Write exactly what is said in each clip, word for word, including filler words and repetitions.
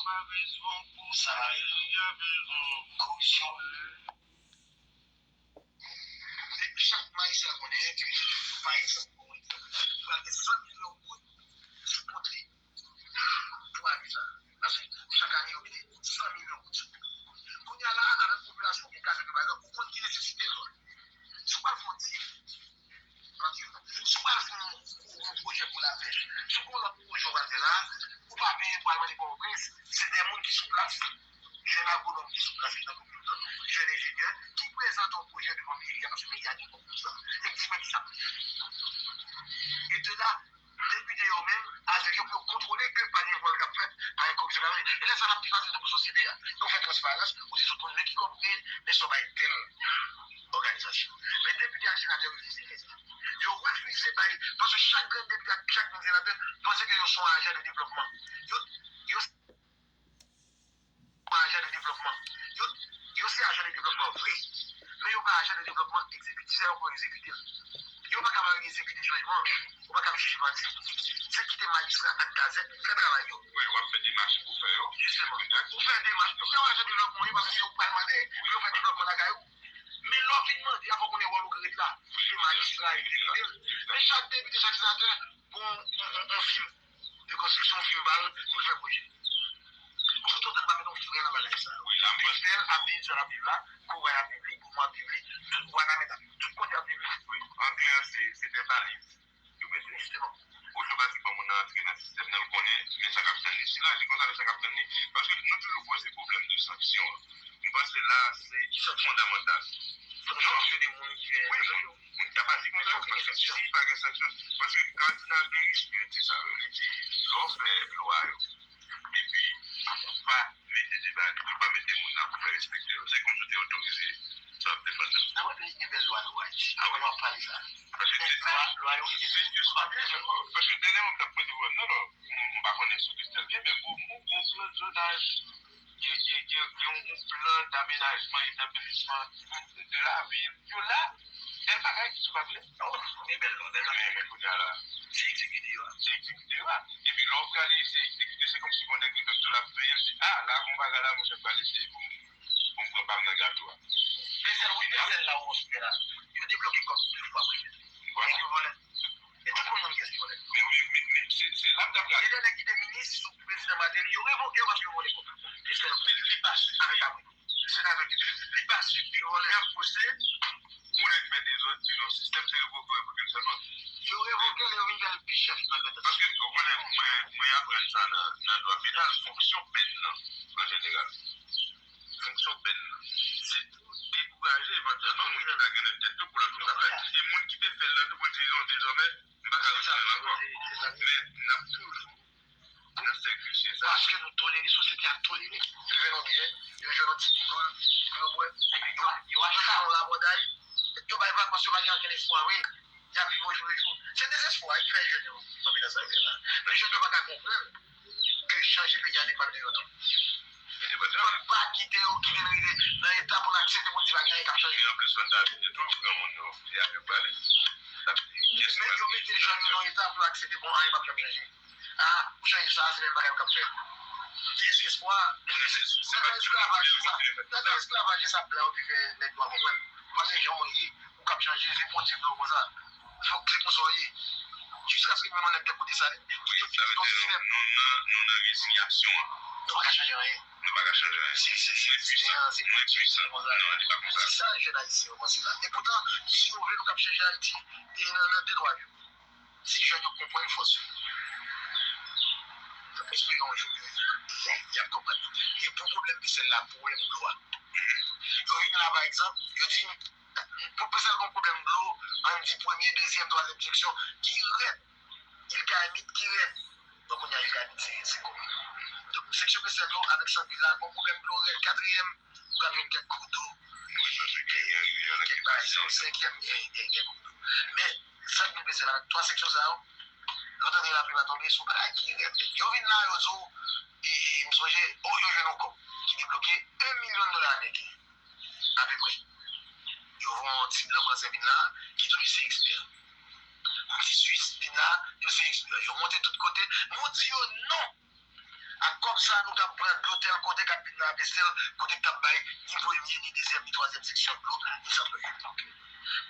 Sa pa rezon pou sa pa rezon. Koripsyon. Men chak Ayisyen konnen ke, pa egzanp, pral gen san milyon goud sou kont li pou ane sa. Paske chak ane, yo mete san milyon goud sou kont. Kounye a la, avèk popilasyon ki ka fè, pa egzanp, ou konn ki nesesite l. Si w pral fè yon diyèt, si w pral fè yon, yon pwojè pou lapèch, si w gen yon lòt pwojè w pral fè la, ou pa peye pou al mande Pòtoprens, se de moun ki sou plas, jèn agwonòm ki sou plas ki nan komin nan, jèn enjenyè, ki prezante yon pwojè devan meri a, paske meri a gen kòb pou sa. E ki menm sa. E de la, depite yo menm, avèk yo pou yo kontwole ke pa gen vòl k ap fèt, pa gen koripsyon k ap fèt. E lè sa l ap pi fasil tou pou sosyete a. Yo fè transparans, ou di tout moun men ki kòb ou genyen, men sa w bay tèl òganizasyon. Men depite ak senatè refize fè sa. Yo refize bay, paske chak grenn depite ak chak grenn senatè panse ke yo se yon ajan de devlòpman. Yo, yo pa ajan de devlòpman. Yo, yo se ajan de devlòpman vre, men yo pa ajan de devlòpman egzekitif. Se yo pou egzekite l. Yo pa kapab egzekite chanjman an. Ou pa kapab jije pati. Se kite majistra ak gazèt fè travay yo. Wi, w ap fè demach pou fè yo. Jisteman. Ou fè demach, ou se yon ajan de devlòpman, wi, paske se ou k pral mande pou yo fè devlòpman lakay ou. Men lè w fin mande a, fò w konnen wòl ou k ret la. Ou se majistra, egzekite l. Men chak depite, chak senatè, gon yon, yon, yon fim de konstriksyon, yon fim bal pou l fè pwojè. Toutotan n pa mete yon fren nan bagay sa yo. Wi, la, mwen Bèl ap viv, Sal ap viv la, Koray ap viv li, Boumou ap viv li, tout Wanament ap viv, tout kote ap viv li. Wi, an klè, se, se de baliz yo mete. Jisteman. Otomatikman, moun nan antre nan sistèm nan, l konnen men sa k ap tann li. Si l aji konsa, men sa k ap tann li. Paske nou toujou poze pwoblèm de sanksyon an. M panse la, se fondamantal. Fò nou sanksyone moun ki fè moun, moun k ap aji konsa, paske si pa gen sanksyon, paske Cardinal Deris, li di sa, wi, li di, lè w fè lwa yo, epi ou pa mete deba, ou pa mete moun nan pou fè respekte yo, se kòmsi w te otorize sa w ap defann nan. Nan mwen peyi gen bèl lwa nou wè. Avan nou ap pale sa. Paske se lwa, lwa yo rive. Se jis pa byen sèlman. Paske dènye moun k ap mande pwoblèm nan, non, m pa konnen si w te fè l byen, men bon, bon, bon plan zonaj, gen, gen, gen, gen yon plan damenajman e danbelisman de lavil. Yo la, bèl bagay ki sou papye. Oh, gen bèl non, bèl bagay. Men, men kounye a la, se egzekite yo a. Se egzekite yo a. Epi lè w prale, se egzekite, se kòmsi gon nèg li menm tou l ap veye, l di, a, la gon bagay la, monchè, m prale eseye pou m, pou m pran pa m nan gato a. Bezèl, wi, bezèl la, ou wè la. Yo debloke kòb de fwa, wi. Nèg yo vòlè. E tout moun konn kiyès ki vòlè. Men, men, men, men, se, se la m t ap gade. Gen de nèg ki te minis sou prezidan Martelly, yo revoke yo paske yo vòlè kòb. Li pa swiv avèk apre. Se avèk li pa swiv li vòlè. Y ap pouse pou nèg fè dezòd, se nan sistèm, se revoke, revoke l sèlman. Yo revoke l, yo vin fè l pi chèf nan Grandans. Paske, ou konnen, mwen, mwen aprann sa nan, nan dwa penal, fonksyon pèn nan, an jeneral. Fonksyon pèn nan. Se pou dekouraje evantyèlman moun ki ta gen nan tèt yo pou lòt moun ta fè. E moun ki te fè l la tou pou l di non, dezòmè, m pa ka retire l ankò. Men n ap toujou nan sèk visye sa. Paske nou tolere, sosyete a tolere. Yo jwenn yon biyè, yo jwenn yon ti pikòl pou yo bwè, epi yo, yo achte yon rabòday. Yo bay vakans, yo pa gen ankenn espwa, wi. Y ap viv o jou le jou. Se dezespwa ki fè jèn yo tonbe nan sa yo ye la. Men jèn yo pa ka konprann ke chanje peyi a depann de yo tou. Li depann de yo. Fò n pa kite yo kite n rive nan eta pou n aksepte pou n di pa gen anyen k ap chanje. E anplis, lè n ta vini tou, granmoun yo, se avè yo prale. Sa vle di, kiyès ki pral dirije peyi a? Men yo mete jèn yo nan eta pou yo aksepte, bon, anyen p ap janm chanje. A, ou chanje sa, se menm bagay yo k ap fè. Dezespwa. Se pa esklavaj sa. Nan esklavaj sa blan yo te fè nèg nwa konprann. Pase jan w ye, ou k ap chanje, se Bondye vle w konsa. Fòk se konsa w ye. Jiskaske menm annèk tèt pou Desalin. Wi, sa vle di nou, nou nan, nou nan reziyasyon an. Nou pa ka chanje anyen. Nou pa ka chanje anyen. Se, se, se, mwen pwisan, mwen pwisan. Non, li pa konsa. Se sa jèn ayisyen yo panse la. Epoutan, si yo vle nou k ap chanje Ayiti, e nan, nan de twa jou. Si jèn yo konprann fòs yo, n ap espere yon jou ke y ap konprann. E pou pwoblèm de sèl la, pwoblèm dlo a. Yo vin la, pa egzanp, yo di, pou Pecelle gon pwoblèm dlo, ann di premye, dezyèm, twazyèm seksyon, ki rèd. Île Cayemite, ki rèd. Bon, kounye a, Île Cayemite, se, se komin. Donk, seksyon Pecelle yo, avèk sant vil la, gon pwoblèm dlo rèd. Katriyèm, ou ka jwenn kèk kout dlo. Kèk bagay, senkyèm, gen, gen, gen kout dlo. Men, sant vil Pecelle la, twa seksyon sa yo, lè w tande lapli pa tonbe, se yon bagay ki rèd. Yo vin la, yo di w, e, e, m sonje, o, yo jwenn yon kòb ki debloke en milyon dola ameriken, apeprè. Yo voye yon ti blan fransè vin la, ki di w li se ekspè. Yon ti Swis vin la, yo se ekspè. Yo monte tout kote, nou di yo non. Ak kòb sa a, nou t ap pran dlo tèl kote k ap vin nan Apesèl, kote k t ap bay ni premye, ni dezyèm, ni twazyèm seksyon dlo, ni sant lojman.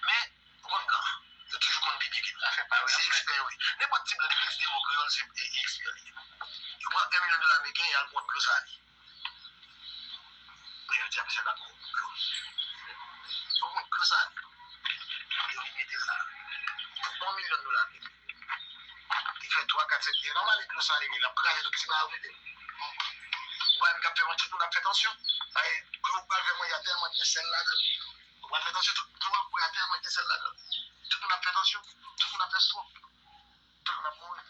Men, ou konn blan, yo toujou konn pi byen ke nou. Se ekspè yo ye. Nenpòt ti blan ki vin di de mo kreyòl, se e- e ekspè li ye. Yo pran en milyon dola ameriken, y al pran dlo sale. Men yo di Apesèl pa twò dlo. Yo pran dlo sale. Yo vin mete l la. Yon milyon dola ameriken. Li fè twa, kat, sèt, e nòmal, e dlo sale li, l ap kraze tout ti bagay ou mete. Ou pa wè m k ap fè mwen, tout moun ap fè tansyon. Paske dlo ou pral fè mwen, y a tèlman gen sèl ladan l. Ou pral fè tansyon, tout dlo w ap bwè a tèlman gen sèl ladan l. Tout moun ap fè tansyon, tout moun ap fè swòk. Tout moun ap mouri.